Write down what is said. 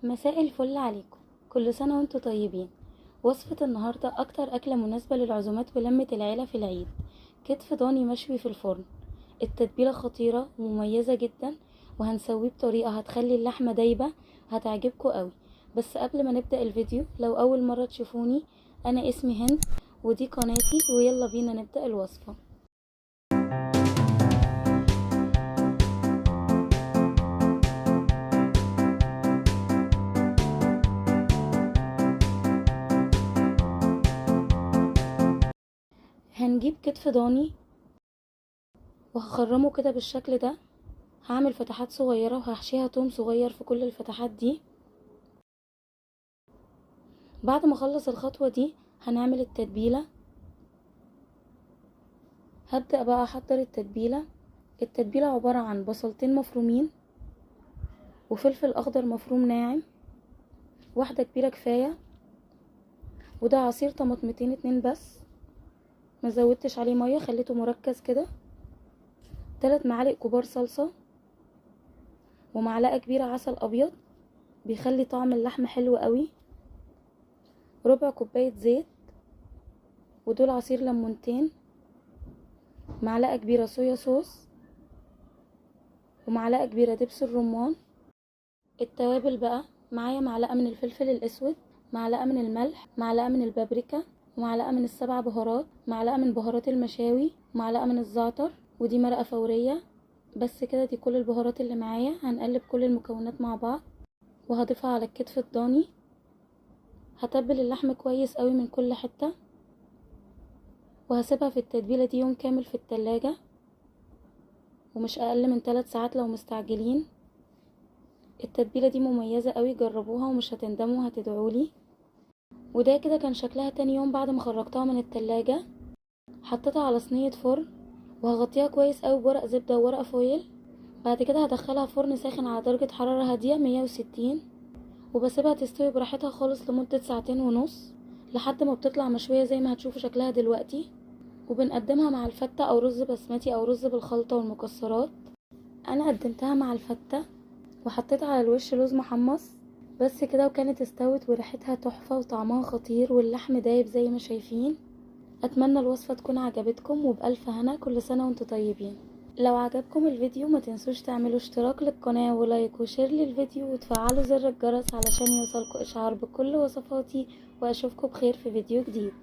مساء الفل عليكم، كل سنة وانتم طيبين. وصفة النهاردة أكتر أكلة مناسبة للعزومات ولمة العيلة في العيد، كتف ضاني مشوي في الفرن. التتبيلة خطيرة ومميزة جدا، وهنسويه بطريقة هتخلي اللحمة دايبة، هتعجبكم قوي. بس قبل ما نبدأ الفيديو، لو أول مرة تشوفوني، أنا اسمي هند ودي قناتي، ويلا بينا نبدأ الوصفة. هنجيب كتف ضاني وهخرمه كده بالشكل ده، هعمل فتحات صغيرة وهحشيها توم صغير في كل الفتحات دي. بعد ما اخلص الخطوة دي هنعمل التتبيلة. هبدأ بقى احضر التتبيلة. التتبيلة عبارة عن بصلتين مفرومين وفلفل اخضر مفروم ناعم، واحدة كبيرة كفاية، وده عصير طماطمتين 2 بس، ما زودتش عليه مية، خليته مركز كده. 3 معالق كبار صلصة، ومعلقة كبيرة عسل ابيض بيخلي طعم اللحمة حلو قوي، ربع كوباية زيت، ودول عصير ليمونتين، معلقة كبيرة صويا صوص، ومعلقة كبيرة دبس الرمان. التوابل بقى معايا معلقة من الفلفل الاسود، معلقة من الملح، معلقة من البابريكا، ومعلقة من السبع بهارات، معلقة من بهارات المشاوي، معلقة من الزعتر، ودي مرقة فورية. بس كده، دي كل البهارات اللي معايا. هنقلب كل المكونات مع بعض وهضيفها على الكتف الضاني. هتبل اللحم كويس قوي من كل حتة، وهسيبها في التتبيلة دي يوم كامل في التلاجة، ومش اقل من 3 ساعات لو مستعجلين. التتبيلة دي مميزة قوي، جربوها ومش هتندموا، هتدعولي. وده كده كان شكلها تاني يوم بعد ما خرجتها من التلاجة. حطيتها على صينية فرن وهغطيها كويس قوي بورق زبدة وورق فويل. بعد كده هدخلها فرن ساخن على درجة حرارة هادية 160، وبسيبها تستوي براحتها خالص لمدة 2.5 ساعة لحد ما بتطلع مشوية زي ما هتشوفوا شكلها دلوقتي. وبنقدمها مع الفتة او رز بسمتي او رز بالخلطة والمكسرات. انا قدمتها مع الفتة وحطيت على الوش لوز محمص. بس كده، وكانت استوت وريحتها تحفة وطعمها خطير، واللحم دايب زي ما شايفين. اتمنى الوصفة تكون عجبتكم، وبألف هنا، كل سنة وانتم طيبين. لو عجبكم الفيديو ما تنسوش تعملوا اشتراك للقناة و like و share للفيديو، وتفعلوا زر الجرس علشان يوصلكوا اشعار بكل وصفاتي، واشوفكم بخير في فيديو جديد.